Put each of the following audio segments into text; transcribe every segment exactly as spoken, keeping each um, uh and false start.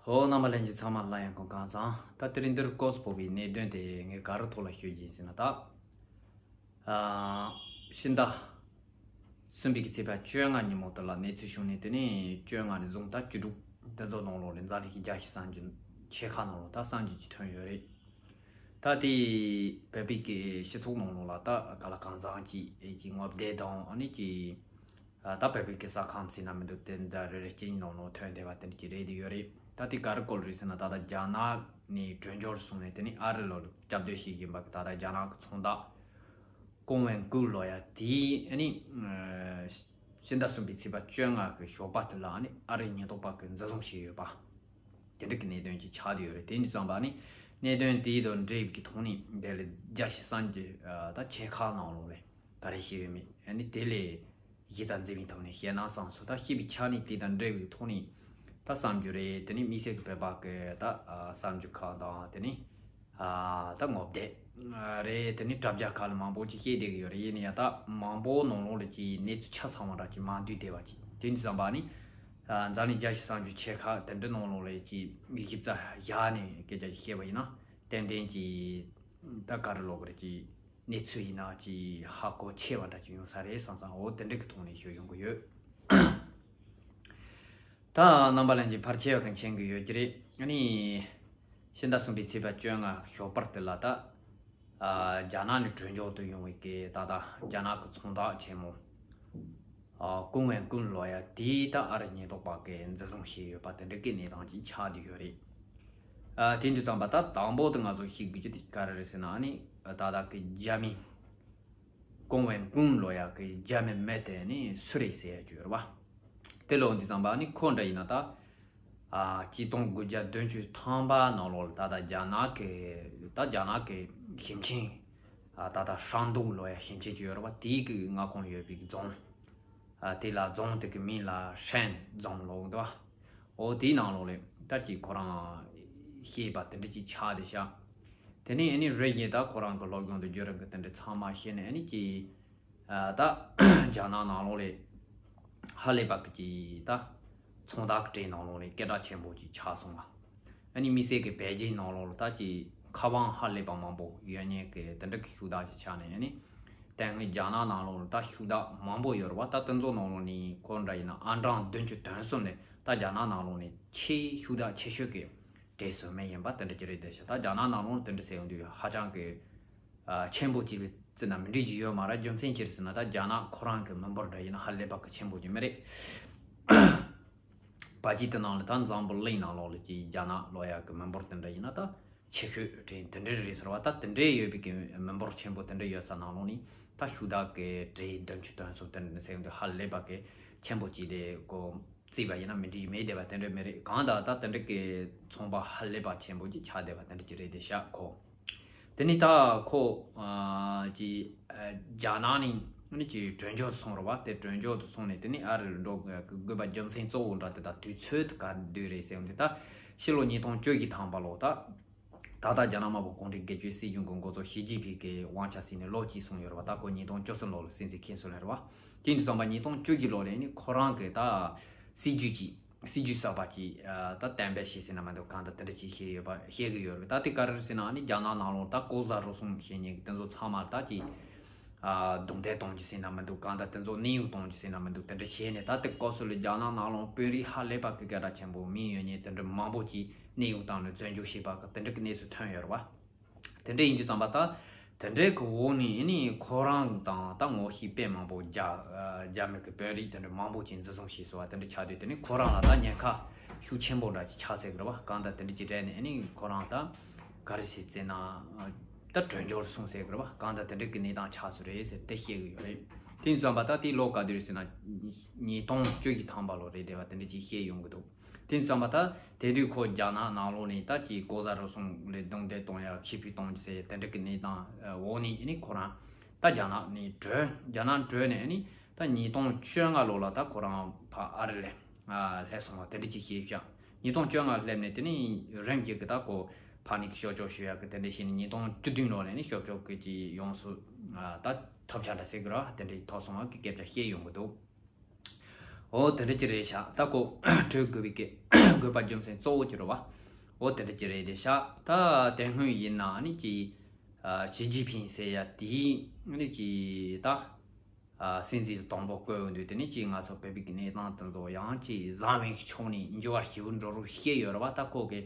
ཨོ། རྣམ་པ་ལྷན་རྒྱས་ཚང་མ་ལ་ཡང་གོང་གང་ཚང་། ད་དེ་རིང་འདིར་སྐོར་སྤོ་བའི་གནད་དོན་དེ་ངས་ག་རེ་ཐོག་ལ་ཤོད་ཀྱི་ཡིན་ཟེར་ན། ད་ཨ་ཕྱི་ཟླ་གསུམ་པའི་གི་ཚེས་པ་བཅོ་ལྔ་ཉིན་མོ་དེ་ལ་གནས་ཚུལ་བྱུང་ནས། དེ་ནས་བཅོ་ལྔ་ནས་བཟུང་ད་བཅུ་དྲུག་དེ་ཚོ་ནང་ལོགས་ལ་འཛམ་གླིང་གི་རྒྱལ་སྤྱིའི་གསར་འགྱུར་ཆེ་ཁག་ནང་ལོགས་ད་གསར་འགྱུར་ཅིག་ཐོན་ཡོད་རེད། ད་དེ་བོད་པའི་གི་སྤྱི་ཚོགས་ནང་ལོགས་ལ་ད་ག་ལ་གང་འཚམ་ཅིག་ཨེ་ཅིག་ངོ་དེབ་དང་ཨ་ནི་ཅིག་ཨ་ད་བོད་པའི་གི་གསར་ཁང་ཟེར་ན་མི་འདུག་དེ་འདྲ་རེ་རེ་གཅིག་གཉིས་ནང་ལོགས་ཐོན་བསྡད་པ་དེ་འདྲ་ཅིག་རེད་དེ་ཡོད་རེད། ད་དེ་ག་རེ་སྐོར་རེད་ཟེར་ན། ད་ལྟ་རྒྱ་ནག་ནས་གྲོས་འཆར་སོང་ནས་དེ་ནས་ཨ་རི་ལོ་ལ་སྐྱབས་བཅོལ་བྱེད་བཞིན་པ་གི་ད་ལྟ་རྒྱ་ནག་གི་ཚོང་བདག་ཀུང་ཝེན་ཀུན་ལོ་ཡ་དེའི་ཨ་ནི་ཕྱི་ཟླ་གསུམ་པའི་ཚེས་པ་བཅོ་ལྔ་གི་ཞོགས་པ་དེ་ལ་ཨ་ནི་ཨ་རིའི་ཉེན་རྟོག་པ་གི་འཛིན་བཟུང་བྱས་ཡོད་པ། དེ་འདྲ་གི་གནད་དོན་ཅིག་ཆགས་བསྡད་ཡོད་རེད། དེ་འདྲ་ཙམ་པ་ནི་གནད་དོན་དེ་དང་འབྲེལ་བའི་གི་ཐོག་ནས་དེ་ལ་རྒྱལ་སྤྱིའི་གསར་འགྱུར་ད་ཆེ་ཁག་ནང་ལོགས་ལ་ག་རེ་བཤད་ཡོད་མེད་ཨ་ནི་དེ་ལས་གཞི་རྩ་འཛིན་པའི་ཐོག་ནས་བཤད་ན་བསམ་སོང་། ད་བཤད་པའི་ཆ་ནས་དེ་དང་འབྲེལ་བའི་ཐོག་ནས་ད་གསར་འགྱུར་རེད། དེ་ནས་དམིགས་བསལ་གྱི་བོད་པ་གི་ད་གསར་འགྱུར་ཁག་དང་དེ་ནས་ད་ངོ་དེབ་རེད། དེ་ནས་དྲ་རྒྱ་ཁག་ལ་མང་པོ་ཅིག་བཤད་བསྡད་ཀྱི་ཡོད་རེད། ཡིན་ན་ཡང་ད་མང་པོ་ནང་ལོགས་ལ་ཅིག་གནས་ཚུལ་ཆ་ཚང་བ་འདྲ་ཅིག་མ་འདུས་བསྡད་པ་ཅིག་དེ་འདྲ་ཙམ་པ་ནི། ཨ་འཛམ་གླིང་རྒྱལ་སྤྱིའི་གསར་འགྱུར་ཆེ་ཁག་དེ་འདྲ་ནང་ལོགས་ལ་ཅིག་མིག་ཞིབ་རྩ་བཞག་ནས་སྐད་ཆ་ཞིག་བཤད་པ་ཡིན་ན། ཏན་ཏན་གྱིས་ད་ག་རེ་ལབ་དགོས་རེད། ཅིག་གནས་ཚུལ་ཡིན་ན་ཅིག་ཧ་གོ་ཆེ་བ་འདྲ་ཅིག་ཡོང་ས་རེད་བསམ་བསམ། འོ་དེ་འདྲ་གི་ཐོག་ནས་ཞུ་ཡོང་གི་ཡོད། ད་རྣམ་པ་ལྷན་རྒྱས་ཕལ་ཆེ་བ་གིས་མཁྱེན་གྱི་ཡོད་ཀྱི་རེད། ཨ་ནི་ཕྱི་ཟླ་གསུམ་པའི་ཚེས་པ་བཅོ་ལྔ་ཞོགས་པར་དེ་ལ་ད་ཨ་རྒྱ་ནག་ནས་གྲོས་འཆར་དུ་ཡོང་བའི་གི་ད་ལྟ་རྒྱ་ནག་གི་ཚོང་བདག་ཆེན་མོ་ཨ་ཀུང་ཝེན་ཀུན་ལོ་ཡ་དེས་ད་ཨ་རི་ཉེན་རྟོག་པ་གིས་འཛིན་བཟུང་བྱས་ཡོད་པ་དེ་འདྲ་གི་གནས་སྟངས་ཅིག་ཆགས་བསྡད་ཡོད་རེད། ཨ་དེ་འདྲ་ཙམ་པ་ད་དང་པོ་དེ་ང་ཚོ་ཤེས་དགོས་རྒྱུ་དེ་ག་རེ་རེད་ཟེར་ན། ཨ་ནི་ད་ལྟ་གི་རྒྱ་མི་ཀུང་ཝེན་ཀུན་ལོ་ཡ་གི་རྒྱ་མི་མི་དེ་ནི་སུ་རེད་ཟེར་ཡ་ཅིག་ཡོད་རེད་བ། དེ་ལོ་འདི་ཙམ་པ་ནི་ཁོ་འདྲ་ཡིན་ན་ད་ཨ་གཅིག་སྟོང་དགུ་བརྒྱ་བདུན་ཅུ་ཐམ་པ་ནང་ལོགས་ལ་ད་ལྟ་རྒྱ་ནག་གི་ད་རྒྱ་ནག་གི་ཞིང་ཆེན་ཨ་ད་ལྟ་ཧྲང་ཏུང་ལོ་ཡ་ཞིང་ཆེན་ཅིག་ཡོད་རེད་བ། དེའི་གི་མངའ་ཁོངས་ཡོད་པའི་རྫོང་ཨ་དེ་ལ་རྫོང་དེ་གི་མིང་ལ་ཧྲན་རྫོང་ལབ་འདུག་བ། འོ་དེའི་ནང་ལོགས་ལ་ད་ཅིག་ཁོ་རང་ཤེས་པ་དེ་འདྲ་ཅིག་ཆགས་བསྡད་ཤག་དེ་ནས་ཨ་ནི་རེ་བཞིན་ད་ཁོ་རང་གི་སློབ་སྦྱོང་དང་བརྒྱུད་རིམ་གི་དེ་འདྲ་ཚང་མ་ཤེས་ནས། ཨ་ནི་ཅིག་ཨ་ད་རྒྱ་ནག་ནང་ལོགས་ལ་ཧ་ལས་པ་གི་ཅིག་ད་ཚོང་བདག་གྲས་ནང་ལོགས་ལ་སྐད་གྲགས་ཆེན་པོ་ཅིག་ཆགས་སོང་བ། ཨ་ནི་དམིགས་བསལ་གི་པེ་ཅིན་ནང་ལོགས་ལ་ད་ཅིག་ཁ་དབང་ཧ་ལས་པ་མང་པོ་ཡོད་མཁན་གི་དེ་འདྲ་གི་ཤུགས་དྲག་ཅིག་ཆགས་ནས། ཨ་ནི་དེ་སྔའི་རྒྱ་ནག་ནང་ལོགས་ལ་ད་ཤུགས་དྲག་མང་པོ་ཡོད་རེད་བ། ད་དེ་ཚོ་ནང་ལོགས་ནས་ཁོ་འདྲ་ཡིན་ན་ཨང་གྲངས་བདུན་ཅུ་དོན་གསུམ་ལ་ད་རྒྱ་ནག་ནང་ལོགས་ནས་ཆེས་ཤུགས་དྲག་ཆེ་ཤོས་ཀྱི་གྲས་སུ་མི་ཡིན་པ་དེ་འདྲ་ཅིག་རེད་བསྡད་ཤག་ད་རྒྱ་ནག་ནང་ལོགས་དེ་འདྲ་ཟེར་ཡོང་དུས་ཧ་ཅང་གི་ཨ་ཆེན་པོ་ཅིག་ལ་བརྩིས་ན་མི་འགྲིག་རྒྱུ་ཡོད་མ་རེད། རྒྱུ་མཚན་ཅི་རེད་ཟེར་ན། ད་རྒྱ་ནག་ཁོ་རང་གི་མི་འབོར་འདྲ་ཡིན་ན་ཧ་ལས་པ་གི་ཆེན་པོ་ཅིག་མི་རེད། ཕལ་ཆེར་དེ་ནང་ལ་ད་འཛམ་བུ་གླིང་ནང་ལོགས་ལ་ཅིག་རྒྱ་ནག་ལོ་ཡ་གི་མི་འབོར་དེ་འདྲ་ཡིན་ན་ད་ཆེ་ཤོས་གྲས་དེ་འདྲ་རེད་ཟེར་བ། ད་དེ་འདྲ་ཡོད་པའི་གི་མི་འབོར་ཆེན་པོ་དེ་འདྲ་ཡོད་ས་ནང་ལོགས་ནས་ད་ཤུགས་དྲག་གི་གྲས་བདུན་ཅུ་དོན་གསུམ་དེ་འདྲ་ཟེར་ཡོང་དུས་ཧ་ལས་པ་གི་ཆེན་པོ་ཅིག་དེ་གོ་བརྩིས་པ་ཡིན་ན་མི་འགྲིག་མེད་བསྡད་པ་དེ་འདྲ་མི་རེད། གང་ལྟར་ད་དེ་འདྲ་གི་ཚོང་པ་ཧ་ལས་པ་ཆེན་པོ་ཅིག་ཆགས་བསྡད་པ་དེ་འདྲ་ཅིག་རེད་བསྡད་ཤག་ཁོ། དེ་ནས་ད་ཁོ་ཨ་ཅིག་ཨ་རྒྱ་ནག་ནས་ནི་ཅིག་གྲོས་འཆར་སོང་རེད་བ། དེ་གྲོས་འཆར་དུ་སོང་ནས་དེ་ནས་ཨ་རིར་འགྲོ་དགོས་པའི་རྒྱུ་མཚན་གཙོ་བོ་འདྲ་དེ་དང་དུས་ཚོད་དེ་ག་དུས་རེད་ཟེར་ཡོང་དུས། ད་ཕྱི་ལོ་ཉིས་སྟོང་བཅུ་བཞི་ཐམ་པ་ལོ། ད་ད་ལྟ་རྒྱ་ནག་དམར་པོ་གུང་ཁྲན་སྒེར་གཅོད་སྲིད་གཞུང་གི་འགོ་གཙོ་ཞི་ཅིན་ཕིང་གི་དབང་ཆ་ཟིན་ནས་ལོ་གཅིག་སོང་ཡོད་རེད་བ། ད་ཁོ་ཉིས་སྟོང་བཅུ་གསུམ་ལོ་ལ་སྲིད་འཛིན་འཁེལ་སོང་ལེ་རེད་བ། དེ་འདྲ་ཙམ་པ་ཉིས་སྟོང་བཅུ་བཞི་ལོ་ལ་ནི་ཁོ་རང་གི་ད་སྲིད་ཇུས་ཀྱི་སྲིད་ཇུས་གསར་པ་ཅིག་ཨ་ད་གཏན་འབེབས་བྱས་ཟིན་ན་མི་འདུག་གང་ལྟར་དེ་འདྲ་ཅིག་བཤད་ཡོད་པ་བཤད་གི་ཡོད་རེད། ད་དེ་ག་རེ་རེད་ཟེར་ན། ཨ་ནི་རྒྱ་ནག་ནང་ལོགས་ད་ལྐོག་ཟ་རུལ་སུངས་བྱེད་མཁན་གྱི་དེ་ཚོ་ཚང་མ་ད་ཅིག་ཨ་རྡུང་རྡེག་གཏོང་རྒྱུ་ཟེར་ན་མི་འདུག་གང་ལྟར་དེ་ཚོ་གནས་དབྱུང་གཏོང་རྒྱུ་ཟེར་ན་མི་འདུག་དེ་འདྲ་བྱས་ནས། ད་དེ་སྐབས་སུ་ལ་རྒྱ་ནག་ནང་ལོགས་དཔོན་རིགས་ཧ་ལས་པ་གི་སྐད་གྲགས་ཆེན་པོ་མིང་ཡོད་མཁན་དེ་འདྲ་མང་པོ་ཅིག་གནས་དབྱུང་བཏང་ནས་བཙོན་འཇུག་བྱས་པ་གི་དེ་འདྲ་གི་གནས་ཚུལ་ཐོན་ཡོད་རེད་བ། དེ་འདྲ་ཡིན་དུས་ཙམ་པ་ད་དེ་འདྲའི་གི་འོག་ནས་ཨ་ནི་ཁོ་རང་དང་ད་ངོ་ཤེས་དཔེ་མང་པོ་རྒྱ་རྒྱ་མི་གི་དཔོན་རིགས་དེ་འདྲ་མང་པོ་ཅིག་འཛིན་བཟུང་བྱས་སོང་བ་དེ་འདྲ་ཆགས་དུས། དེ་ནི་ཁོ་རང་ལ་ད་ཉེན་ཁ་ཤུགས་ཆེན་པོ་འདྲ་ཅིག་ཆགས་ཟེར་གི་རེད་བ། གང་ལྟར་དེ་འདྲ་ཅིག་རེད་ནས་ཨ་ནི་ཁོ་རང་ད་ག་རེ་བྱས་ཟེར་ན་ད་གྲོས་འཆར་སོང་ཟེར་གི་རེད་བ། གང་ལྟར་དེ་འདྲ་གི་གནས་སྟངས་ཆགས་སོང་རེད་ཟེར་དེ་བཤད་གི་ཡོད་རེད། དེ་ཡིན་ཙམ་པ་ད་དེ་ལོ་ག་དུས་རེད་ཟེར་ན། ཉིས་སྟོང་བཅུ་བཞི་ཐམ་པ་ལོ་རེད་བསྡད་པ་དེ་འདྲ་ཅིག་བཤད་ཡོང་གི་འདུག་དེ་ཙམ་པ་ད་དེ་དུས་ཁོ་རྒྱ་ནག་ནང་ལོགས་ནས་ད་ཅིག་ལྐོག་ཟ་རུལ་སུངས་ལ་རྡུང་རྡེག་གཏོང་ཡ་ཁྱི་ཕུད་གཏོང་རྒྱུ་ཟེར་དེ་འདྲ་གི་གནས་སྟངས་འོག་ནས་ཨ་ནི་ཁོ་རང་ད་རྒྱ་ནག་ནས་བྲོས། རྒྱ་ནག་བྲོས་ནས་ཨ་ནི་ད་ཉིས་སྟོང་བཅོ་ལྔ་ལོ་ལ་ད་ཁོ་རང་ཕར་ཨ་རི་ལ་སླེབས་སོང་བ་དེ་འདྲ་ཅིག་བཤད་ཤག་ཉིས་སྟོང་བཅོ་ལྔ་སླེབས་ནས་དེ་ནས་རིམ་གྱིས་ཀྱི་ད་ཁོ་ཕར་ནས་ཀྱི་ཕྱོགས་ཕྱོགས་ཞུ་ཡ་གི་དེ་འདྲ་བྱས་ནས་ཉིས་སྟོང་བཅུ་བདུན་ལོ་ལ་ནི་ཕྱོགས་ཕྱོགས་ཀྱི་ཅིག་ཡོངས་སུ་ད་ཐོབ་ཆ་འདྲ་ཟེར་གི་ར་དེ་འདྲ་ཐོབ་སོང་བ་གི་སྐད་ཆ་བཤད་ཡོང་གི་འདུག་འོ་དེ་འདྲ་ཅིག་རེད་ཤག་ད་ཁོ་གྲོས་དགོས་པའི་གི་དགོས་པ་རྒྱུ་མཚན་གཙོ་བོ་ཅིག་རེད་བ། འོ་དེ་འདྲ་ཅིག་རེད་དེ་ཤག་ད་དེ་སྔོན་ཡིན་ན་ནི་ཅིག་ཞི་ཅིན་ཕིང་ཟེར་ཡ་དེས་ནི་ཅིག་ད་སྲིད་འཛིན་དང་པོ་བསྐོས་ཡོང་དུས་དེ་ནི་ཅིག་ང་ཚོ་བོད་པའི་གི་གནས་སྟངས་དེ་ཚོ་ཡང་ཅིག་བཟང་བའི་ཕྱོགས་ནས་འགྱུར་བ་ཞེ་པོ་འགྲོ་རོགས་བཤད་ཡོད་རེད་བ། ད་ཁོ་གི་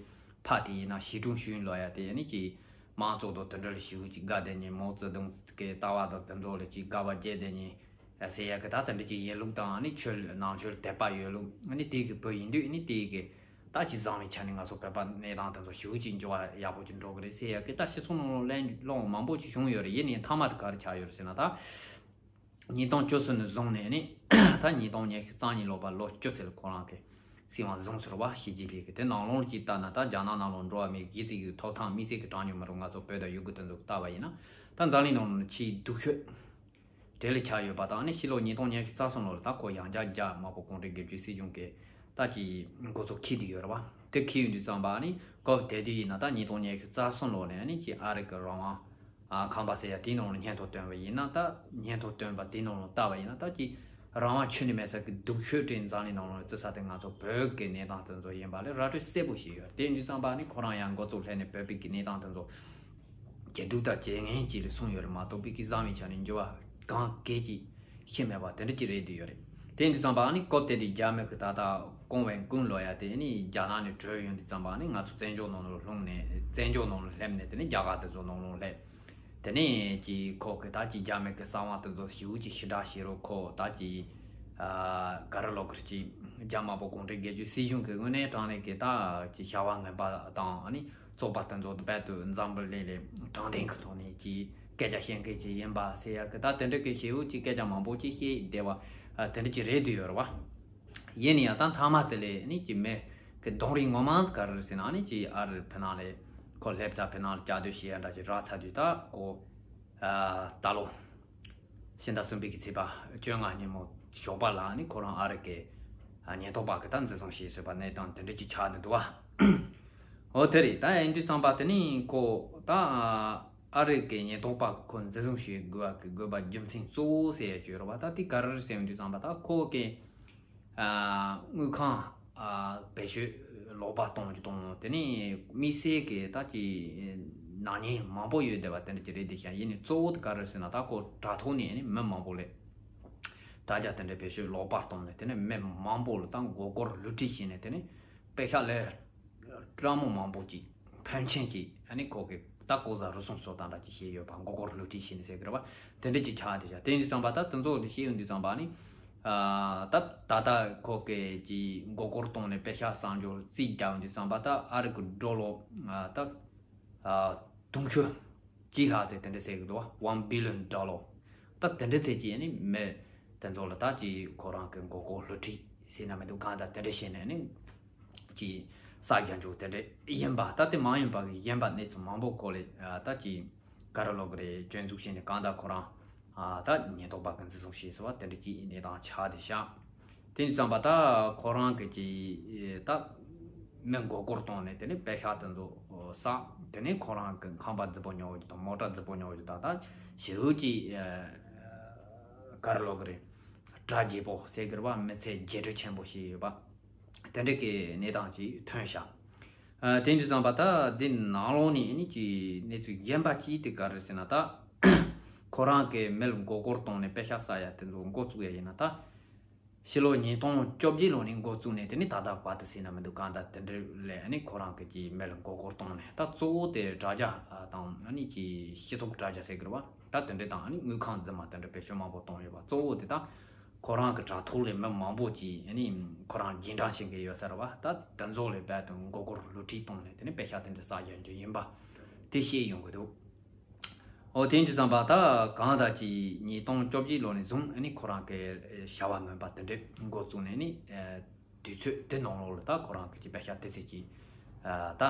ཕ་དེ་ཡིན་ན་ཞི་ཀྲུང་ཞུན་ལབ་ཡ་དེ་ནི་ཅིག་མང་གཙོ་དང་དེ་འདྲ་ལ་ཞེ་པོ་ཅིག་དགའ་བསྡད་ནས་མའོ་ཙེ་ཏུང་གི་ལྟ་བ་དང་དེ་ཚོ་ལ་ཅིག་དགའ་བ་བརྗེད་བསྡད་ནས་ཟེར་ཡ་གི་ད་དེ་འདྲ་ཅིག་ཡིན་ལུགས་དང་ནི་ཆོས་ནང་ཆོས་དད་པ་ཡོད་ལུགས་ནི་དེ་གི་བུ་ཡིན་དུས་ནི་དེ་གི་ད་ཅིག་བཟང་བའི་ཆ་ནས་ང་ཚོ་བོད་པ་གནས་སྟངས་དེ་ཚོ་ཞེ་པོ་ཅིག་འགྱུར་བ་ཡག་པོ་ཅིག་འགྲོ་གི་རེད་ཟེར་ཡ་གི་ད་སྤྱི་ཚོགས་ནང་གླེང་སློང་མང་པོ་ཅིག་བྱུང་ཡོད་རེད། ཡིན་ནའི་མཐའ་མ་དེ་ག་རེ་ཆགས་ཡོད་རེད་ཟེར་ན་ད། ཉིས་སྟོང་བཅུ་གསུམ་ནས་བཟུང་ནས་ནི་ད་ཉིས་སྟོང་ཉི་ཤུ་རྩ་གཉིས་ལོ་པ་ལོ་བཅུ་ཚོད་ལ་ཁོ་རང་གི་སྲིད་དབང་བཟུང་ཟེར་བ་ཞི་ཅིན་ཕིང་གི་དེ་ནང་ལོགས་ཅིག་ལྟ་ན་ད་རྒྱ་ནག་ནང་ལོགས་འགྲོ་བ་མིའི་གཞི་རྩའི་གི་ཐོབ་ཐང་དམིགས་བསལ་གི་གྲངས་ཉུང་མི་རིགས་ང་ཚོ་བོད་དང་ཡུ་གུར་དེ་ཚོ་ལྟ་བ་ཡིན་ན་ད་འཛམ་གླིང་ནང་ནས་ཆེས་སྡུག་ཤོས་གྲས་ལ་ཆགས་ཡོད་པ་དང་ནི་ཕྱི་ལོ་ཉིས་སྟོང་ཉི་ཤུ་རྩ་གསུམ་ལོ་ལ་ད་ཁོ་ཡང་བསྐྱར་རྒྱ་དམར་པོ་གུང་ཁྲན་སྒེར་གཅོད་སྲིད་གཞུང་གི་ད་ཀྱི་འགོ་ཚུགས་འཁེལ་བསྡད་ཡོད་རེད་བ། དེ་འཁེལ་ཡོང་དུས་ཙམ་པ་ནི་སྐབས་དེ་དུས་ཡིན་ན་ད་ཉིས་སྟོང་ཉི་ཤུ་རྩ་གསུམ་ལོ་ནས་ནི་ཀྱི་ཨ་རི་གི་རང་དབང་ཨ་ཁང་པ་ཟེར་ཡ་དེའི་ནང་ལ་སྙན་ཐོ་བཏོན་པ་ཡིན་ན་ད་སྙན་ཐོ་བཏོན་པ་དེའི་ནང་ལ་ལྟ་བ་ཡིན་ན་ད་ཀྱི་རང་དབང་ཁྱོན་ནས་མེད་ས་གི་སྡུག་ཤོས་གྲས་འཛམ་གླིང་ནང་ལ་བརྩི་ས་དེ་ང་ཚོ་བོད་ཀྱི་གནས་སྟངས་དེ་ཚོ་ཡིན་པ་ལས་ར་སྤྲོད་གསལ་པོ་ཞིག་ཡོད། དེ་ཡིན་དུས་ཙམ་པ་ནི་ཁོ་རང་ཡང་འགོ་ཚུགས་སླེབས་ནས་བོད་པའི་གི་གནས་སྟངས་དེ་ཚོ་ཇེ་སྡུག་དང་ཇེ་ངན་ཅིག་ལ་སོང་ཡོད་རེད་མ་གཏོགས་བོད་ཀྱི་བཟང་བའི་ཆ་ནས་འགྱུར་བ་གང་གས་ཀྱི་ཤེས་མེད་པ་དེ་འདྲ་ཅིག་རེད་འདུག་ཡོད་རེད། དེ་ཡིན་དུས་ཙམ་པ་ནི་སྐབས་དེ་དུས་རྒྱ་མི་གི་ད་ལྟ་ཀོང་ཝན་ཀུན་ལབ་ཡ་དེ་ནི་རྒྱ་ནག་ནས་བྲོས་ཡོང་དུས་ཙམ་པ་ནི་ང་ཚོ་བཙན་བྱོལ་ནང་ལ་ལྷུང་ནས་བཙན་བྱོལ་ནང་ལ་སླེབས་ནས་དེ་ནི་རྒྱ་གར་དེ་ཚོ་ནང་ལ་སླེབས། དེ་ནས་ཀྱི་ཁོ་གི་ད་ཀྱི་རྒྱ་མི་གི་གསང་བ་དེ་ཚོ་ཞེ་པོ་ཅིག་ཞེ་དྲག་བྱེད་རོགས་ཁོ་ད་ཀྱི་ཨ་ག་རེ་ལབ་དགོས་རེད། ཀྱི་རྒྱ་དམར་པོ་གུང་ཁྲན་སྒེར་གཅོད་སྲིད་གཞུང་གི་དངོས་གནས་དྲང་གནས་ཀྱི་ད་ཀྱི་བྱ་བ་ངན་པ་དང་ནི་བཙོག་པ་དེ་ཚོ་རྦད་དེ་འཛམ་བུ་གླིང་ལ་དྲང་བདེན་གྱི་ཐོག་ནས་ཀྱི་སྐད་ཆ་བཤད་མཁན་ཅིག་ཡིན་པ་ཟེར་ཡ་གི་ད་དེ་འདྲ་གི་ཞེ་པོ་ཅིག་སྐད་ཆ་མང་པོ་ཅིག་བཤད་བསྡད་པ་ཨ་དེ་འདྲ་ཅིག་རེད་འདུག་ཡོད་རེད་བ། ཡིན་ན་ཡང་ད་མཐའ་མ་དེ་ལས་ནི་ཀྱི་མི་གི་གདོང་རིས་ངོ་མ་ག་རེ་རེད་ཟེར་ན་ནི་ཀྱི་ཨ་རི་ཕི་ནང་ལས་ཁོ་སླེབས་ཚར་ཕི་ནང་ལ་བཅའ་སྡོད་བྱེད་ཡ་འདྲ་ཅིག་རག་ཚར་དུས་ད་ཁོ་ཨ་ད་ལོ་ཕྱི་ཟླ་གསུམ་པའི་གི་ཚེས་པ་བཅོ་ལྔ་ཉིན་མོ་ཞོགས་པ་ལ་ནི་ཁོ་རང་ཨ་རི་གི་ཉེན་རྟོག་པ་གི་ད་འཛིན་བཟུང་བྱས་ཡོད་པ་གནས་སྟངས་དེ་འདྲ་ཅིག་ཆགས་བསྡད་འདུག་བ། འོ་དེ་རེད། ད་ཡིན་དུས་ཙམ་པ་དེ་ནི་ཁོ་ད་ཨ་རི་གི་ཉེན་རྟོག་པ་ཁོ་འཛིན་བཟུང་བྱེད་དགོས་པ་གི་དགོས་པ་རྒྱུ་མཚན་གཙོ་བོ་ཟེར་ཡ་ཅིག་ཡོད་རེད་བ། ད་དེ་ག་རེ་རེད་ཟེར་ཡོང་དུས་ཙམ་པ་ད་ཁོ་གི་ཨ་དངུལ་ཁང་ཨ་བེད་སྤྱོད་ལོག་པ་གཏོང་རྒྱུ་དང་དེ་ནས་དམིགས་བསལ་གྱི་ད་ཀྱི་ནག་ཉེས་མང་པོ་ཡོད་བསྡད་པ་དེ་འདྲ་ཅིག་རེད་དེ་ཤག་ཡིན་ནའི་གཙོ་བོ་དེ་ག་རེ་ཟེར་ན་ད་ཁོ་དྲ་ཐོག་ནས་ནི་མི་མང་པོ་ལ་དྲ་རྒྱ་དེ་འདྲ་བེད་སྤྱོད་ལོག་པ་གཏོང་ནས་དེ་ནས་མི་མང་པོ་ལ་ད་མགོ་སྐོར་བསླུ་བྲིད་བྱས་ནས་དེ་ནས་པེ་ཤག་ལས་སྤྲང་མོ་མང་པོ་ཅིག་ཕོན་ཆེན་ཅིག་ཨ་ནི་ཁོ་གི་ད་ལྐོག་ཟ་རུལ་སུངས་སོགས་དང་འདྲ་ཅིག་བྱས་ཡོད་པ་མགོ་སྐོར་བསླུ་བྲིད་བྱས་ནས་ཟེར་གི་རེད་བ། དེ་འདྲ་ཅིག་ཆགས་བསྡད་ཤག་དེ་ཡིན་དུས་ཙམ་པ་ད་དེ་ཚོ་དེ་བཤད་ཡོང་དུས་ཙམ་པ་ནི་ཨ་ད་ད་ལྟ་ཁོ་གི་ཅིག་མགོ་སྐོར་གཏོང་ནས་པེ་ཤག་གསང་རྒྱུར་རྩིས་རྒྱག་ཡོང་དུས་ཙམ་པ་ད་ཨ་རི་གི་ཌོ་ལར་ཨ་ད་ཨ་དུང་ཕྱུར་གཅིག་ལྷག་ཙམ་དེ་འདྲ་ཟེར་གི་འདུག་བ། One billion dollar། ད་དེ་འདྲ་ཙམ་ཅིག་ནི་མི་དེ་ཚོ་ལ་ད་ཅིག་ཁོ་རང་གི་མགོ་སྐོར་བསླུ་བྲིད་ཟེར་ན་མི་འདུག་གང་ལྟར་དེ་འདྲ་བྱས་ནས་ནི་ཅིག་ས་རྒྱ་འཇུག་དེ་འདྲ་ཡིན་པ་ད་དེ་མ་ཡིན་པ་གི་གཞན་པ་གནས་ཚུལ་མང་པོ་ཁོ་ལས་ད་ཅིག་ག་རེ་ལབ་དགོས་རེད། སྐྱོན་འཛུགས་བྱས་ནས་གང་ལྟར་ཁོ་རང་ད་ཉེན་རྟོག་པ་གི་འཛིན་བཟུང་བྱས་ཟེར་བ་དེ་འདྲ་ཅིག་གནས་སྟངས་ཆགས་བསྡད་ཤག་དེ་ཡིན་ཙམ་པ་ད་ཁོ་རང་གི་ཅིག་ད་མི་མགོ་སྐོར་བཏང་ནས་དེ་ནས་པེ་ཤག་དེ་ཚོ་བསགས། དེ་ནས་ཁོ་རང་གི་ཁང་པ་རྫིག་པོ་ཉོ་རྒྱུ་དང་མོ་ཊ་རྫིག་པོ་ཉོ་རྒྱུ་དང་ད་ཞེ་པོ་ཅིག་ག་རེ་ལབ་དགོས་རེད། གྲ་རྒྱས་པོ་ཟེར་གི་རེད་བ། མི་ཚེ་རྒྱས་སྤྲོས་ཆེན་པོ་ཞིག་ཡོད་པ་དེ་འདྲ་གི་གནས་སྟངས་ཅིག་ཐོན་ཤག་ཨ་དེ་ཡིན་དུས་ཙམ་པ་ད་འདི་ནང་ལོགས་ནས་ནི་ཅིག་གནས་ཚུལ་གཞན་པ་ཅིག་དེ་ག་རེ་ཟེར་ན་ད་ཁོ་རང་གི་མི་ལ་མགོ་སྐོར་བཏང་ནས་པེ་ཤག་བསགས་ཡ་དེ་ཚོ་འགོ་བཙུགས་ཡ་ཡིན་ན་ད་ཕྱི་ལོ་ཉིས་སྟོང་བཅོ་བརྒྱད་ལོ་ནས་འགོ་བཙུགས་ནས་དེ་ནི་ད་ལྟ་བར་དུ་ཟེར་ན་མི་འདུག་གང་ལྟར་དེ་འདྲ་ལས་ནི་ཁོ་རང་གི་ཅིག་མི་ལ་མགོ་སྐོར་བཏང་ནས་ད་གཙོ་བོ་དེ་དྲ་རྒྱ་དང་ནི་ཅིག་སྤྱི་ཚོགས་དྲ་རྒྱ་ཟེར་གི་རེད་བ། ད་དེ་འདྲ་དང་ནི་དངུལ་ཁང་རྫུན་མ་དེ་འདྲ་བེད་སྤྱོད་མང་པོ་བཏང་ཡོད་པ་གཙོ་བོ་དེ་ད། ཁོ་རང་གི་དྲ་ཐོག་ལས་མི་མང་པོ་ཅིག་ཨ་ནི་ཁོ་རང་རྗེས་འབྲང་བྱེད་མཁན་ཡོད་ས་རེད་བ། ད་དེ་ཚོ་ལས་རྦད་དེ་མགོ་སྐོར་བསླུ་བྲིད་བཏང་ནས་དེ་ནས་པེ་ཤག་དེ་འདྲ་བསགས་ཡོང་རྒྱུ་ཡིན་པ་དེ་བཤད་ཡོང་གི་འདུག་འོ་དེ་འདྲ་བསམ་པ་ད་གང་ལྟར་ཅིག་ཉིས་སྟོང་བཅོ་བརྒྱད་ལོ་ནས་བཟུང་ཨ་ནི་ཁོ་རང་གི་བྱ་བ་ངན་པ་དེ་འདྲ་འགོ་བཙུགས་ནས་ནི་དུས་ཚོད་དེ་ནང་ལོགས་ལ་ད་ཁོ་རང་གི་ཅིག་པེ་ཤག་དེ་ཚོ་ཅིག་ད་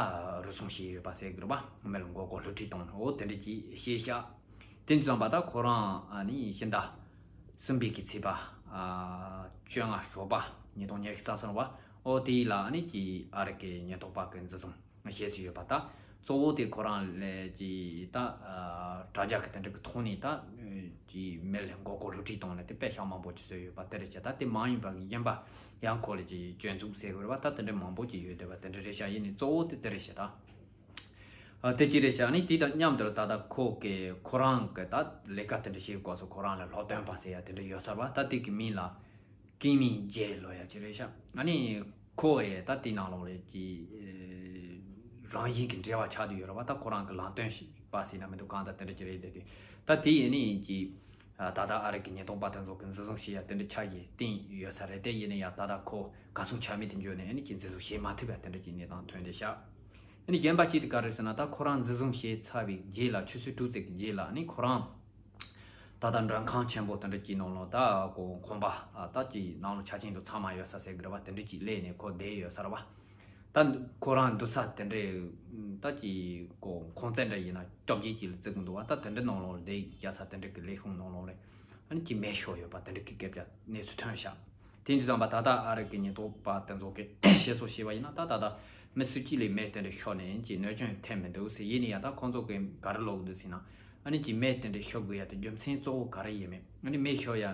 རུལ་སུངས་བྱས་ཡོད་པ་ཟེར་གི་རེད་བ། མི་ལ་མགོ་སྐོར་བསླུ་བྲིད་བཏང་ནས་འོ་དེ་འདྲ་ཅིག་བཤད་ཤག་དེ་འདྲ་བསམ་པ་ད་ཁོ་རང་ཨ་ནི་ཕྱི་ཟླ་གསུམ་པའི་གི་ཚེས་པ་ཨ་བཅོ་ལྔ་ཞོགས་པ་ཉིས་སྟོང་ཉི་ཤུ་རྩ་གསུམ་པ་འོ་དེ་ལ་ཨ་ནི་ཀྱི་ཨ་རི་གི་ཉེན་རྟོག་པ་གི་འཛིན་བཟུང་བྱས་སུ་ཡོད་པ་ད་ གཙོ་བོ་དེ་ཁོ་རང་ལས་ཀྱི་ད་དྲ་རྒྱ་གི་དེ་འདྲ་གི་ཐོག་ནས་ད་ཀྱི་མི་ལ་མགོ་སྐོར་བསླུ་བྲིད་བཏང་ནས་དེ་དཔེ་ཤག་མང་པོ་ཅིག་བཟོས་ཡོད་པ་དེ་རེད་ཤག་ད་དེ་མ་ཡིན་པ་གཞན་པ་ཡང་ཁོ་ལ་ཀྱི་སྐྱོན་འཛུགས་ཟེར་དགོས་རེད་པ། ད་དེ་འདྲ་མང་པོ་ཅིག་ཡོད་བསྡད་པ་དེ་འདྲ་རེད་ཤག་ཡིན་ནའི་གཙོ་བོ་དེ་དེ་རེད་ཤག་ད་ཨ་དེ་ཅི་རེད་ཤག་ནི་དེ་དང་མཉམ་དུ་ད་ལྟ་ཁོ་གི་ཁོ་རང་གི་ད་ལས་ཀ་དེ་འདྲ་བྱེད་དགོས་སོ། ཁོ་རང་ལ་སློབ་སྟོན་པ་ཟེར་ཡ་དེ་འདྲ་ཡོད་ས་རེད་པ། ད་དེ་གི་མིང་ལ་ཀིང་མིང་ཇེ་ལོ་ཡ་ཅི་རེད་ཤག་ཨ་ནི་ཁོ་ཡི་ད་དེ་ནང་ལོགས་ལས་ཀྱི་རང་བཞིན་གྱི་འབྲེལ་བ་ཆགས་བསྡད་ཡོད་རེད་པ། ད་ཁོ་རང་གི་ལམ་སྟོན་ཞིག་པ་ཟེར་ན་མི་འདུག་གང་ལྟར་དེ་འདྲ་ཅིག་རེད་བསྡད་དུས། ད་དེ་ཡིན་ནི་ཡིན་གྱི་ད་ལྟ་ཨ་རི་གི་ཉེན་རྟོག་པ་དེ་ཚོ་གི་འཛིན་བཟུང་བྱེད་ཡ་དེ་འདྲ་ཆགས་ཀྱི་བསྟན་ཡོད་ས་རེད། དེ་ཡིན་ན་ཡང་ད་ལྟ་ཁོ་གར་སོང་ཆ་མེད་དུ་འགྱུར་ནས་ཨ་ནི་ཀྱི་འཛིན་བཟུང་བྱེད་མ་ཐུབ་པ་དེ་འདྲ་ཅིག་གནས་སྟངས་ཐོན་བསྡད་ཤག་ཨ་ནི་གཞན་པ་གཅིག་དེ་ག་རེ་ཟེར་ན། ད་ཁོ་རང་འཛིན་བཟུང་བྱས་ཚར་བའི་རྗེས་ལ་ཆུ་ཚོད་དྲུག་ཙམ་གྱི་རྗེས་ལ་ཨ་ནི་ཁོ་རང་ད་ལྟ་མགྲོན་ཁང་ཆེན་པོ་དེ་འདྲ་ཅིག་ནང་ལོགས་ད་ཁོ་ཁང་པ་ད་ཅིག་ནང་ལོགས་ཆ་ཆེན་དུ་ཚང་མ་ཡོད་ས་ཟེར་གི་རེད་པ། དེ་འདྲ་ཅིག་སླེབས་ནས་ཁོ་བསྡད་ཡོད་ས་རེད་པ། ད་ཁོ་རང་འདུག་ས་དེ་འདྲའི་ད་ཅིག་ཁོ་ཁང་བརྩེགས་འདྲ་ཡིན་ན་བཅོ་བརྒྱད་ཅིག་ལ་བརྩི་གི་འདུག་པ། ད་དེ་འདྲ་ནང་ལོགས་ལ་བསྡད་རྒྱག་ས་དེ་འདྲ་གི་ལས་ཁུངས་ནང་ལོགས་ལ་ཨ་ནི་ཅིག་མེ་ཤོར་ཡོད་པ་དེ་འདྲ་གི་སྐད་ཆ་གནས་ཚུལ་ཐོན་ཤག་དེ་འདྲ་ཙམ་པ་ད་ལྟ་ཨ་རི་གི་ཉེན་རྟོག་པ་དེ་ཚོ་གི་བཤད་སྲོལ་བཤད་པ་ཡིན་ན། ད་ད་ལྟ་མི་སུ་གཅིག་ལ་མེ་དེ་འདྲ་ཤོར་ནས་ཅིག་གནོད་སྐྱོན་ཐེབས་མི་འདུག་ཟེར། ཡིན་ན་ཡང་ད་ཁོང་ཚོ་གི་ག་རེ་ལབ་འདུག་ཟེར་ན། ཨ་ནི་ཅིག་མེ་དེ་འདྲ་ཤོར་དགོས་ཡ་དེ་རྒྱུ་མཚན་གཙོ་བོ་ག་རེ་ཡིན་མིན། ཨ་ནི་མེ་ཤོར་ཡ་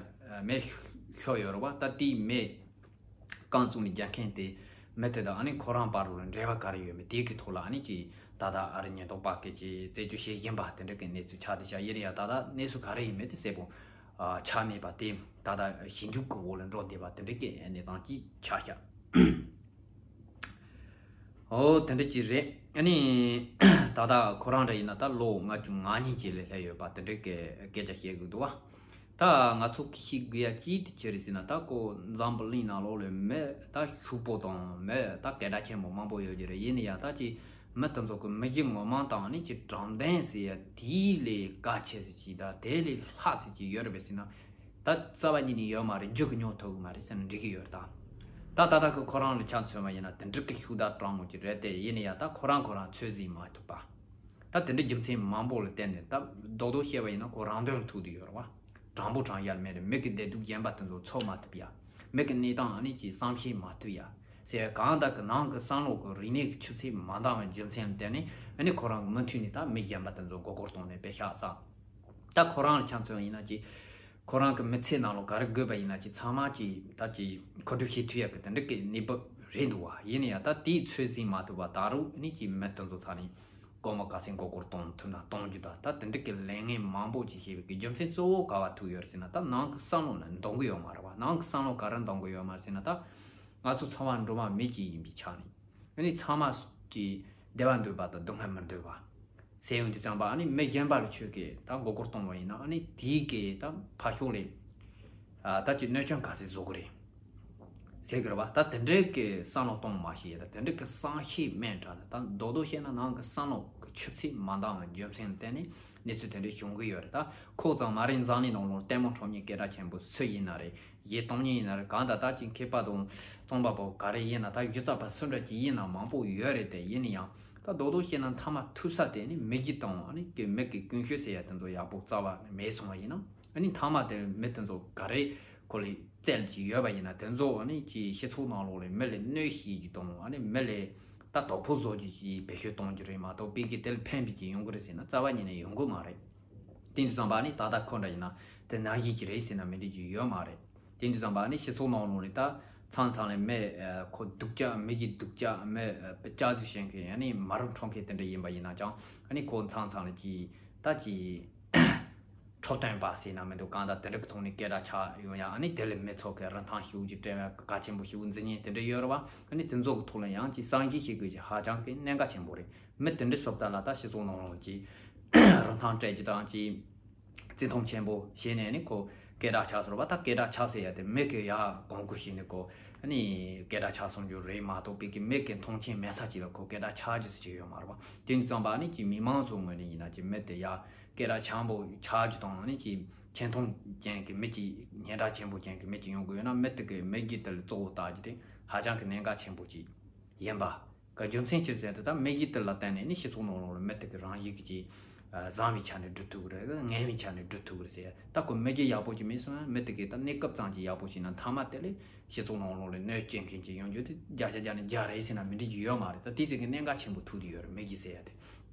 མེ་ཤོར་ཡོད་རེད་པ། ད་དེའི་མེ་རྐང་བཙུགས་ནས་རྒྱག་མཁན་དེ་མི་དེ་དང་ཨ་ནི་ཁོ་རང་བར་ལ་འབྲེལ་བ་ག་རེ་ཡོད་མེད་དེ་གི་ཐོག་ལ་ཨ་ནི་ཅིག་ད་ལྟ་ཨ་རི་ཉེན་རྟོག་པ་གི་ཅིག་རྩད་གཅོད་བྱེད་བཞིན་པ་དེ་འདྲ་གི་གནས་ཚུལ་ཆགས་བསྡད་ཤག་ཡིན་ན་ཡང་ད་ལྟ་གནས་ཚུལ་ག་རེ་ཡིན་མིན་དེ་གསལ་པོ་ཨ་ཆགས་མེད་པ། དེ་ད་ལྟ་ཞིབ་འཇུག་གི་འོག་ལ་འགྲོ་བསྡད་པ་དེ་འདྲ་གི་གནས་སྟངས་ཅིག་ཆགས་ཤག་འོ་དེ་འདྲ་ཅིག་རེད། ཨ་ནི་ད་ལྟ་ཁོ་རང་འདྲ་ཡིན་ན་ད་ལོ་ལྔ་བཅུ་ང་གཉིས་ཅིག་ལ་སླེབས་ཡོད་པ་དེ་འདྲ་གི་སྐད་ཆ་བཤད་གི་འདུག་པ། ད་ང་ཚོ་གི་ཤེས་དགོས་ཡ་ཅིག་དེ་ཅི་རེད་ཟེར་ན། ད་ཁོ་འཛམ་བུ་གླིང་ནང་ལོགས་ལ་མི་ད་ཕྱུག་པོ་དང་མི་ད་སྐད་གྲགས་ཆེན་པོ་མང་པོ་ཡོད་ཀྱི་རེད། ཡིན་ན་ཡང་ད་ཅིག་མི་དེ་ཚོ་གི་མི་གཞི་ངོ་མ་དང་ནི་ཅིག་དྲང་བདེན་ཟེར་ཡ་དེ་ལས་གལ་ཆེ་ཟེར་ཅིག་ད་དེ་ལས་ལྷག་ཟེར་ཅིག་ཡོད་རེད་པས་ཟེར་ན། ད་རྩ་བ་ཉིད་ནས་ཡོད་མ་རེད། རྒྱུ་གི་མྱོང་ཐུབ་གི་མ་རེད་ཟེར་ན་འགྲིག་གི་ཡོད་རེད། ད་ད་ད་ལྟ་གི་ཁོ་རང་ལ་ཆ་མཚོན་པ་ཡིན་ན་དེ་འདྲ་གི་ཤུགས་དྲག་དྲང་མོ་ཅིག་རེད་དེ། ཡིན་ན་ཡང་ད་ཁོ་རང་ཁོ་རང་ཚོད་འཛིན་མ་ཐུབ་པ། ད་དེ་འདྲ་རྒྱུ་མཚན་མང་པོ་ལ་བརྟེན་ནས་ད་རྡོག་རྡོག་བཤད་པ་ཡིན་ན་ཁོ་རང་དོན་ལ་ཐུག་བསྡད་ཡོད་རེད་པ། དྲང་པོ་དྲང་ཡ་མེད་རེད། མི་གི་བདེ་སྡུག་གཞན་པ་དེ་ཚོ་ཚོར་མ་ཐུབ་ཡ། མི་གི་གནས་སྟངས་ཨ་ནི་ཅིག་བསམ་ཤེས་མ་ཐུབ་ཡ་ཟེར། གང་ལྟར་གི་ནང་གི་བསམ་བློ་གི་རིག་གནས་ཀྱི་ཆུ་ཚད་མ་འདང་བའི་རྒྱུ་མཚན་ལ་བརྟེན་ནས་ཨ་ནི་ཁོ་རང་གི་མུ་མཐུད་ནས་ད་མི་གཞན་པ་དེ་ཚོ་མགོ་སྐོར་གཏོང་ནས་དཔེ་ཤག་ས། ད་ཁོ་རང་ལ་ཆ་མཚོན་ཡིན་ན་ཅིག་ཁོ་རང་གི་མི་ཚེ་ནང་ལོགས་ག་རེ་དགོས་པ་ཡིན་ན་ཅིག་ཚང་མ་ཅིག་ད་ཅིག་མཁོ་སྒྲུབ་བྱེད་ཐུབ་ཡ་གི་དེ་འདྲ་གི་གནས་བབ་རེད་འདུག་པ། ཡིན་ན་ཡང་ད་དེའི་ཚོད་འཛིན་མ་ཐུབ་པ་ད་རུང་ཨ་ནི་ཅིག་མི་དེ་ཚོ་ཚ་ནི་སྒོར་མོ་ག་ཚད་མགོ་སྐོར་གཏོང་ཐུབ་ན་གཏོང་རྒྱུ་དང་། ད་དེ་འདྲ་གི་ལས་ངན་མང་པོ་ཅིག་བྱེད་པའི་གི་རྒྱུ་མཚན་གཙོ་བོ་ག་པར་ཐུག་ཡོད་རེད་ཟེར་ན། ད་ནང་གི་བསམ་བློ་ནི་འདང་གི་ཡོད་མ་རེད་པ། ནང་གི་བསམ་བློ་ག་རེ་འདང་གི་ཡོད་མ་རེད་ཟེར་ན། ད་ང་ཚོ་ཚང་མ་འགྲོ་བ་མི་གཅིག་ཡིན་པའི་ཆ་ནས་ཨ་ནི་ཚང་མ་ཅིག་བདེ་བ་འདོད་པ་དང་སྡུག་བསྔལ་མི་འདོད་པ་ཟེར་ཡོང་དུས་ཙམ་པ། ཨ་ནི་མི་གཞན་པ་ལ་ཁྱོད་ཀྱིས་ད་མགོ་སྐོར་གཏོང་བ་ཡིན་ན་ཨ་ནི་དེའི་གི་ད་ཕར་ཕྱོགས་ལ་ཨ་ད་ཅིག་གནོད་སྐྱོན་ག་ཚད་བཟོ་གི་རེད་ཟེར་གི་རེད་པ། ད་དེ་འདྲའི་གི་བསམ་བློ་གཏོང་མ་ཤེས། ད་དེ་འདྲའི་གི་བསམ་ཤེས་མེད་འདྲ་ལ། ད་རྡོག་རྡོག་བཤད་ན་ནང་གི་བསམ་བློ་གི་ཆུ་ཚད་མ་འདང་བའི་རྒྱུ་མཚན་ལ་བརྟེན་ནས་གནས་ཚུལ་དེ་འདྲ་བྱུང་གི་ཡོད་རེད། ད་ཁོ་ཚང་མ་རེད། འཛམ་གླིང་ནང་ལོགས་ལྟད་མོ་འཁྲབ་མཁན་སྐད་གྲགས་ཆེན་པོ་སུ་ཡིན་ན་རེད། གཞས་གཏོང་མཁན་ཡིན་ན་རེད། གང་ལྟར་ད་ཅིག་མཁས་པ་དང་རྩོམ་པ་པོ་ག་རེ་ཡིན་ན་ད་གཞི་རྩ་པ་སུ་འདྲ་ཅིག་ཡིན་ན་མང་པོ་ཡོད་རེད་དེ། ཡིན་ན་ཡང་ད་རྡོག་རྡོག་བཤད་ན་མཐའ་མ་ཐུག་ས་དེ་ནི་མི་གཞི་དང་ཨ་ནི་གི་མི་གི་ཀུན་སྤྱོད་ཟེར་ཡ་དེ་ཚོ་ཡག་པོ་རྩ་བ་ནས་མེད་སོང་བ་ཡིན་ན། ཨ་ནི་མཐའ་མ་དེ་མི་དེ་ཚོ་ག་རེ་ཁོ་ལ་རྩལ་ཅིག་ཡོད་པ་ཡིན་ན་དེ་ཚོ་ཨ་ནི་ཅིག་སྤྱི་ཚོགས་ནང་ལོགས་ལ་མི་ལ་གནོད་བྱེད་རྒྱུ་དང་ཨ་ནི་མི་ལ་ད་དོ་ཕོག་བཟོ་རྒྱུ་ཅིག་བེད་སྤྱོད་གཏོང་རྒྱུ་རེད་མ་གཏོགས་དཔེ་གི་དེ་ལ་ཕན་པའི་ཅིག་ཡོང་གི་རེད་ཟེར་ན་རྩ་བ་ཉིད་ནས་ཡོང་གི་མ་རེད། དེ་འདྲ་ཙམ་པ་ནི་ད་ལྟ་ཁོ་འདྲ་ཡིན་ན་དེ་ནང་བཞིན་གྱི་རེད་ཟེར་ན་མི་འགྲིག་རྒྱུ་ཡོད་མ་རེད། དེ་འདྲ་ཙམ་པ་ནི་སྤྱི་ཚོགས་ནང་ལོགས་ནས་ད་མཚམས་མཚམས་ལ་མི་ཁོ་སྡུག་ཅག་མི་གི་སྡུག་ཅག་མི་ལྕགས་ཟིག་བྱེད་མཁན་ཡང་ནི་མ་རུ་འཁྲོང་མཁན་དེ་འདྲ་ཡིན་པ་ཡིན་ན་ཀྱང་ཨ་ནི་ཁོ་མཚམས་མཚམས་ལ་ཀྱི་ད་ཀྱི་འཕྲོད་བསྟེན་པ་ཟེར་ན་མི་འདུག་གང་ལྟར་དེ་འདྲ་གི་ཐོག་ནས་སྐད་གྲགས་ཆགས་ཡོང་ཡ། ཨ་ནི་དེ་ལ་མི་ཚོ་གི་རིན་ཐང་ཞེ་པོ་ཅིག་སྤྲད་པ་གལ་ཆེན་པོ་ཞེ་པོ་འཛིན་མཁན་དེ་འདྲ་ཡོད་རེད་པ། ཨ་ནི་དེ་ཚོ་གི་ཐོག་ལ་ཡང་ཅིག་བསམ་གཞིག་བྱེད་དགོས་ཀྱི་ཧ་ཅང་གི་གནད་འགག་ཆེན་པོ་རེད། མི་དེ་འདྲ་སོབ་ད་ལ་ད་སྤྱི་ཚོགས་ནང་ལོགས་ཀྱི་རིན་ཐང་སྤྲད་རྒྱུ་དང་ཀྱི་བརྩི་མཐོང་ཆེན་པོ་བྱས་ནས་ནི་ཁོ་སྐད་གྲགས་ཆགས་སོང་བ། ད་སྐད་གྲགས་ཆགས་ཟེར་ཡ་དེ་མི་གི་ཡ་གོང་བཀུར་བྱས་ནས་ཁོ་ནི་སྐད་གྲགས་ཆགས་སོང་རྒྱུ་རེད་མ་གཏོགས་པའི་གི་མི་གི་མཐོང་ཆེན་མེད་ས་ཅིག་ལ་ཁོ་སྐད་གྲགས་ཆགས་རྒྱུ་ཟེར་གྱི་ཡོད་མ་རེད་པ། དེ་ཙམ་པ་ནི་ཀྱི་མི་མང་ཚོ་ངོས་ནས་ཡིན་ན་ཀྱི་མི་དེ་ཡ་སྐད་གྲགས་ཆེན་པོ་ཆགས་རྒྱུ་དང་ནི་ཀྱི་ཆེ་མཐོང་ཅན་གྱི་མི་ཅིག་སྙན་གྲགས་ཆེན་པོ་ཅན་གྱི་མི་ཅིག་ཡོང་དགོས་ཡོད་ན་མི་དེ་གི་མི་རྒྱུད་དེ་ལ་གཙོ་བོ་ལྟ་རྒྱུ་དེ་ཧ་ཅང་གི་གནད་འགག་ཆེན་པོ་ཅིག་ཡིན་པ། ག་རྒྱུ་མཚན་ཅི་ཟེར་ཏེ་ད་མི་གཞི་དེ་ལ་བརྟེན་ནས་ནི་སྤྱི་ཚོགས་ནང་ལོགས་ལ་མི་དེ་གི་རང་བཞིན་གྱི་ཅིག་ བཟང་བའི་ཆ་ནས་སྒྲུབ་ཐུབ་ཀྱི་རེད། ངན་བའི་ཆ་ནས་སྒྲུབ་ཐུབ་ཀྱི་རེད་ཟེར། ད་ཁོ་མི་རྒྱུ་ཡག་པོ་ཅིག་མེད་སོང་ན། མི་དེ་གས་ད་གནས་སྐབས་ཙམ་ཅིག་ཡག་པོ་ཞིག་ན་མཐའ་མ་དེ་ལས་སྤྱི་ཚོགས་ནང་ལོགས་ལ་གནོད་སྐྱེལ་མཁན་ཅིག་ཡོང་རྒྱུ་དེ་བརྒྱ་ཆ་བརྒྱ་ནས་བརྒྱ་རེད་ཟེར་ན་མི་འགྲིག་རྒྱུ་ཡོད་མ་རེད། ད་དེ་ཚོ་གི་གནད་འགག་ཆེན་པོ་ཐུག་དེ་ཡོད་རེད། མི་རྒྱུ་ཟེར་ཡ་དེ།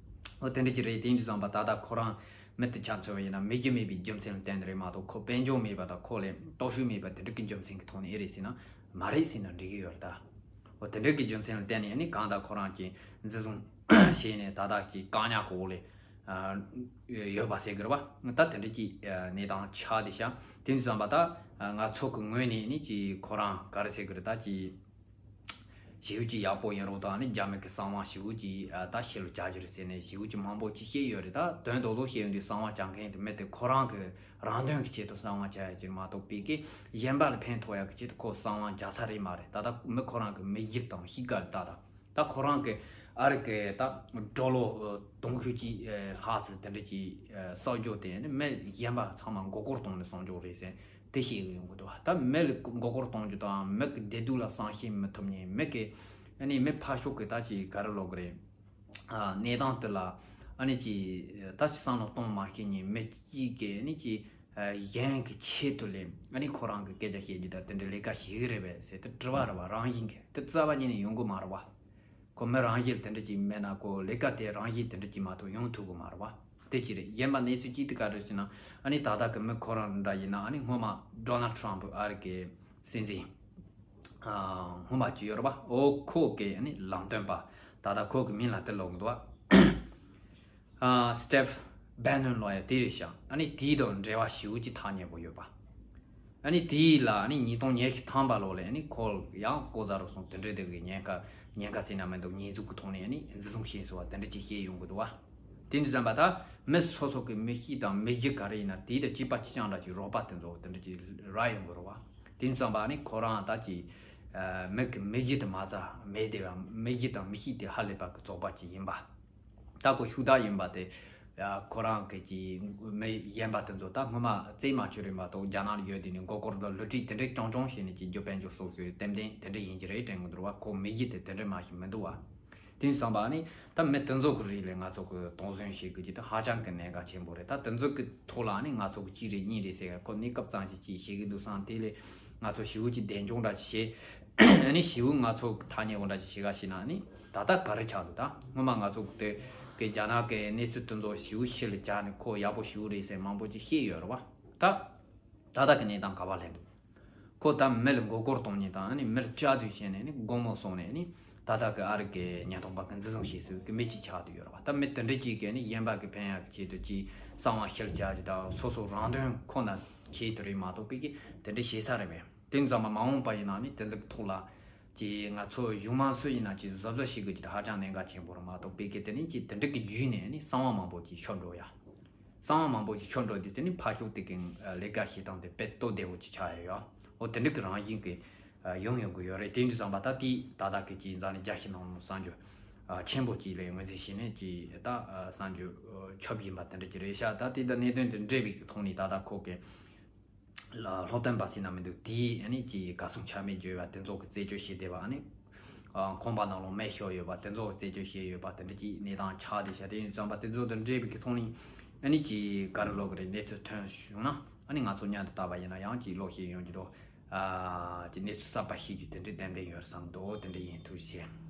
འོ་དེ་འདྲ་ཅིག་རེད། དེ་ཡིན་དུས་ཙམ་པ་ད་ལྟ་ཁོ་རང་མི་དེ་ཆ་མཚོན་པ་ཡིན་ན་མི་རྒྱུ་མེད་པའི་རྒྱུ་མཚན་ལ་བརྟེན་ནས་རེད་མ་གཏོགས། ཁོ་དཔལ་འབྱོར་མེད་པ་དང་ཁོ་ལ་སྟོབས་ཤུགས་མེད་པ་དེ་འདྲ་གི་རྒྱུ་མཚན་གྱི་ཐོག་ནས་ཨེ་རེད་ཟེར་ན་མ་རེད་ཟེར་ན་འགྲིག་གི་ཡོད་རེད་ད། འོ་དེ་འདྲ་གི་རྒྱུ་མཚན་ལ་བརྟེན་ནས་ནི་གང་ལྟར་ཁོ་རང་གིས་འཛིན་བཟུང་བྱས་ནས་ད་ལྟ་གི་བཀག་ཉར་གྱི་འོག་ལ་ཨ་ཡོད་པ་ཟེར་གི་རེད་བ། ད་དེ་འདྲ་གི་ཨ་གནས་སྟངས་ཆགས་བསྡད་ཤག་དེ་ཡིན་དུས་ཙམ་པ་ད་ཨ་ང་ཚོ་གི་ངོས་ནས་ནི་ཅིག་ཁོ་རང་ག་རེ་ཟེར་གི་རེད། ད་ཅིག་ཞེ་པོ་ཅིག་ཡག་པོ་ཡིན་རུང་དང་ནི་རྒྱ་མི་གི་གསང་བ་ཞེ་པོ་ཅིག་ཨ་ད་ཕྱི་ལ་བྱ་རྒྱུ་རེད་ཟེར་ནས་ཞེ་པོ་ཅིག་མང་པོ་ཅིག་བཤད་ཡོད་རེད། ད་དོན་རྡོག་རྡོག་བཤད་ཡོང་དུས་གསང་བ་བྱ་མཁན་དེ་མི་དེ་ཁོ་རང་གི་རང་དོན་གྱི་ཆེད་དུ་གསང་བ་བྱ་ཡ་ཅིག་མ་གཏོགས་པའི་གི་གཞན་པ་ལ་ཕན་ཐོགས་ཡ་གི་ཆེད་དུ་ཁོ་གསང་བ་བྱ་ས་རེད་མ་རེད། ད་ལྟ་མི་ཁོ་རང་གི་མི་རྒྱུ་དང་གཤིས་ཀ་རེད། ད་ད་ད་ཁོ་རང་གི་ཨ་རི་གི་ད་ཌོ་ལར་དུང་ཕྱུར་གཅིག་ལྷག་ཙམ་དེ་འདྲ་ཅིག་གསོག་རྒྱུ་དེ་ནི་མི་གཞན་པ་ཚང་མ་མགོ་སྐོར་གཏོང་ནས་གསོག་རྒྱུ་རེད་ཟེར། དེ་བཤད་གི་ཡོང་གི་འདུག་ད་མི་ལ་མགོ་སྐོར་གཏོང་རྒྱུ་དང་མི་གི་བདེ་སྡུག་ལ་བསམ་ཤེས་མི་ཐུབ་མཁན། མི་གི་ཨ་ནི་མི་ཕར་ཕྱོགས་གི་ད་ཅིག་ག་རེ་ལབ་དགོས་རེད། ཨ་གནས་སྟངས་དེ་ལ་ཨ་ནི་ཅིག་ད་ཅིག་བསམ་བློ་གཏོང་མ་ཤེས་མཁན་མི་གཅིག་གིས་ཨ་ནི་ཅིག་གཞན་གྱི་ཆེད་དུ་ལས་ཨ་ནི་ཁོ་རང་གི་སྐད་ཆ་བཤད་རྒྱུ་དང་དེ་འདྲའི་ལས་ཀ་བྱེད་གི་རེད་པས་ཟེར་དེ་དྲི་བ་རེད་བ། རང་བཞིན་གྱི་དེ་རྩ་བ་ཉིད་ནས་ཡོང་གི་མ་རེད་བ། ཁོ་མི་རང་བཞིན་དེ་འདྲ་ཅིག་མེད་ན་ཁོ་ལས་ཀ་དེ་རང་བཞིན་དེ་འདྲ་ཅིག་མ་གཏོགས་ཡོང་ཐུབ་གི་མ་རེད་བ། དེ་ཅི་རེད། གཞན་པ་གནས་ཚུལ་གཅིག་དེ་ག་རེ་ཟེར་ན་ཨ་ནི་ད་ལྟ་གི་མི་ཁོ་རང་འདྲ་ཡིན་ན་ཨ་ནི་སྔོན་མ་ཌོ་ནལ་ཊམ་ཕུ་ཨ་རི་གི་སྲིད་འཛིན་ཨ་སྔོན་མ་ཅིག་ཡོད་རེད་བ། འོ་ཁོ་གི་ཨ་ནི་ལམ་སྟོན་པ་ད་ལྟ་ཁོ་གི་མིང་ལ་དེ་ལབ་གི་འདུག་བ། ཨ་སི་ཊིབ་བྷེ་ནོན་ལབ་ཡ་དེ་རེད་ཤག་ཨ་ནི་དེའི་དང་འབྲེལ་བ་ཞེ་པོ་ཅིག་ཐག་ཉེ་པོ་ཡོད་པ། ཨ་ནི་དེའི་ལ་ཨ་ནི་ཉིས་སྟོང་ཉི་ཤུ་ཐམ་པ་ལོ་ལ་ཨ་ནི་ཁོ་ཡང་ལྐོག་ཟ་རུ་སོང་དེ་འདྲའི་དེ་གི་ཉེན་ཁ་ཉེན་ཁ་ཟེར་ན་མི་འདུག་ཉེས་འཛུགས་ཀྱི་ཐོག་ནས་ཨ་ནི་འཛིན་བཟུང་བྱས་སོང་བ་དེ་འདྲ་ཅིག་བཤད་ཡོང་གི་འདུག་བ། དེ་འདྲ་བསམ་པ་ད་མི་སོ་སོ་གི་མི་གཤིས་དང་མི་གཞི་ག་རེ་ཡིན་ན་དེའི་དང་གཅིག་པ་གཅིག་རྐྱང་འདྲ་ཅིག་རོགས་པ་དེ་ཚོ་དེ་འདྲ་ཅིག་རག་ཡོང་གི་རེད་བ། དེ་འདྲ་བསམ་པ་ཨ་ནི་ཁོ་རང་ད་ཅིག་མི་གི་མི་གཞི་དེ་མ་རྩ་མེད་བསྡད་པ། མི་གཞི་དང་མི་གཤིས་དེ་ཧ་ལས་པ་གི་བཙོག་པ་ཅིག་ཡིན་པ། ད་ཁོ་ཤུགས་དྲག་ཡིན་པ་དེ་ཁོ་རང་གི་ཀྱི་མི་གཞན་པ་དེ་ཚོ་ད་སྔོན་མ་རྩེད་མ་ཆོད་རིང་མ་གཏོགས་རྒྱ་ནག་ལ་ཡོད་དུས་ནས་མགོ་སྐོར་དང་ལུས་སྲོག་དེ་འདྲའི་རྐྱང་རྐྱང་བྱས་ནས་ཀྱི་རྒྱུ་དཔལ་འབྱོར་གསོག་རྒྱུ་རེད། ཏན་ཏན་དེ་འདྲ་ཡིན་གྱི་རེད་དྲན་གི་འདུག་བ། ཁོ་མི་གཞི་དེ་དེ་འདྲ་མ་ཞིག་མི་འདུག་བ། དེ་བསམ་པ་ནི་ད་མི་དེ་ཚོ་གི་རིགས་ལས་ང་ཚོ་གི་དོགས་ཟོན་བྱེད་དགོས་ཀྱི་དེ་ཧ་ཅང་གི་གནད་འགག་ཆེན་པོ་རེད། ད་དེ་ཚོ་གི་ཐོག་ལ་ནི་ང་ཚོ་གི་གཅིག་རེད་གཉིས་རེད་ཟེར་ཁོ་གནས་སྐབས་ཙམ་ཞིག་ཅིག་བྱེད་གི་འདུག་བསམ། དེ་ལས་ང་ཚོ་ཞེ་པོ་ཅིག་གདེང་འཇོག་འདྲ་ཞིག་བྱེད། ཨ་ནི་ཞེ་པོ་ང་ཚོ་ཐག་ཉེ་བོ་འདྲ་ཞིག་བྱེད་ག་ཤེས་ན་ནི་ད་ལྟ་ག་རེ་ཆགས་འདུག་ད་སྔོན་མ་ང་ཚོ་དེ་གི་རྒྱ་ནག་གི་གནས་ཚུལ་དེ་ཚོ་ཞེ་པོ་ཕྱི་ལ་བྱས་ནས་ཁོ་ཡག་པོ་ཞེ་པོ་རེད་ཟེར་མང་པོ་ཅིག་བཤད་ཡོད་རེད་བ། ད་ད་ལྟ་གི་གནས་སྟངས་ག་པར་སླེབས་འདུག་ཁོ་ད་མི་ལ་མགོ་སྐོར་གཏོང་མཁན་དང་ཨ་ནི་མི་ལ་སྐྱག་རྫུན་བཤད་ནས་ནི་དགོང་མོ་སོང་ནས་ནི་ད་ལྟ་གི་ཨ་རི་གི་ཉེན་རྟོག་པ་གི་འཛིན་བཟུང་བྱས་སྲོལ་གི་མི་གཅིག་ཆགས་བསྡད་ཡོད་རེད་བ། ད་མི་དེ་འདྲ་གཅིག་གིས་ནི་གཞན་པ་གི་ཕན་ཡག་གི་ཆེད་དུ་ཅིག་གསང་བ་ཕྱིར་བཅར་རྒྱུ་དང་སོ་སོ་རང་དོན་ཁོ་ན་ཆེད་དུ་རེད་མ་གཏོགས་པའི་གི་དེ་འདྲ་བྱེད་ས་རེད་པས། དེ་ཙམ་པ་མ་འོངས་པ་ཡིན་ན་ནི་དེ་ཚོ་གི་ཐོག་ལ་ཅིག་ང་ཚོ་གཞུང་མང་སུ་ཡིན་ན་ཅིག་གཟབ་གཟབ་བྱེད་དགོས་ཀྱི་དེ་ཧ་ཅང་གནད་འགག་ཆེན་པོ་རེད་མ་གཏོགས་པའི་གི་དེ་ནི་ཅིག་དེ་འདྲ་གི་བརྒྱུད་ནས་ནི་གསང་བ་མང་པོ་ཅིག་ཤོར་འགྲོ་ཡ། གསང་བ་མང་པོ་ཅིག་ཤོར་འགྲོ་དུས་དེ་ནི་ཕར་ཕྱོགས་དེ་གི་ལས་ཀ་བྱེད་སྟངས་དེ་དཔེ་སྟོབས་བདེ་བོ་ཅིག་ཆགས་ཡོད་ཡ། འོ་དེ་འདྲ་གི་རང་བཞིན་གི་ཡོང་ཡོང་གི་ཡོད་རེད། དེ་འདྲ་བསམ་པ་ད་དེ་ད་ལྟ་གི་ཅིག་འཛམ་གླིང་རྒྱལ་སྤྱི་ནང་ལ་གསར་འགྱུར་ཆེན་པོ་ཅིག་ལ་ངོས་འཛིན་བྱས་ནས་ཅིག་ད་གསར་འགྱུར་ཁྱབ་ཡིན་པ་དེ་འདྲ་ཅིག་རེད་ཤག་ད་དེ་ད་གནད་དོན་དེ་འདྲ་བའི་གི་ཐོག་ནས་ད་ལྟ་ཁོ་གི་ལ་སློབ་སྟོན་པ་ཟེར་ན་མི་འདུག་དེའི་ཨ་ནི་ཅིག་ག་སོང་ཆ་མེད་བརྗོད་པ་དེ་ཚོ་གི་རྩད་གཅོད་བྱས་བསྡད་པ་ཨ་ནི་ཁང་པ་ནང་ལོགས་མེ་ཤོར་ཡོད་པ་དེ་ཚོ་གི་རྩད་གཅོད་བྱས་ཡོད་པ་དེ་འདྲ་ཅིག་གནས་སྟངས་ཆགས་བསྡད་ཤག་དེ་ཡིན་ཙང་པ་དེ་ཚོ་དང་འབྲེལ་བའི་གི་ཐོག་ནས་ཨ་ནི་ཅིག་ག་རེ་ལབ་དགོས་རེད། གནས་ཚུལ་ཐོན་བྱུང་ན་ཨ་ནི་ང་ཚོ་མཉམ་དུ་ལྟ་བ་ཡིན་ན་ཡང་ཅིག་ཀློག་ཤེས་ཡོང་རྒྱུ་འདུག་ཨ་ཅིག་གནས་ཚུལ་གསར་པ་ཤེས་རྒྱུ་དེ་འདྲ་ཏན་ཏན་ཡོད་རེད་བསམ་འདུག་དེ་འདྲ་ཡིན། ཐུགས་རྗེ་ཆེ།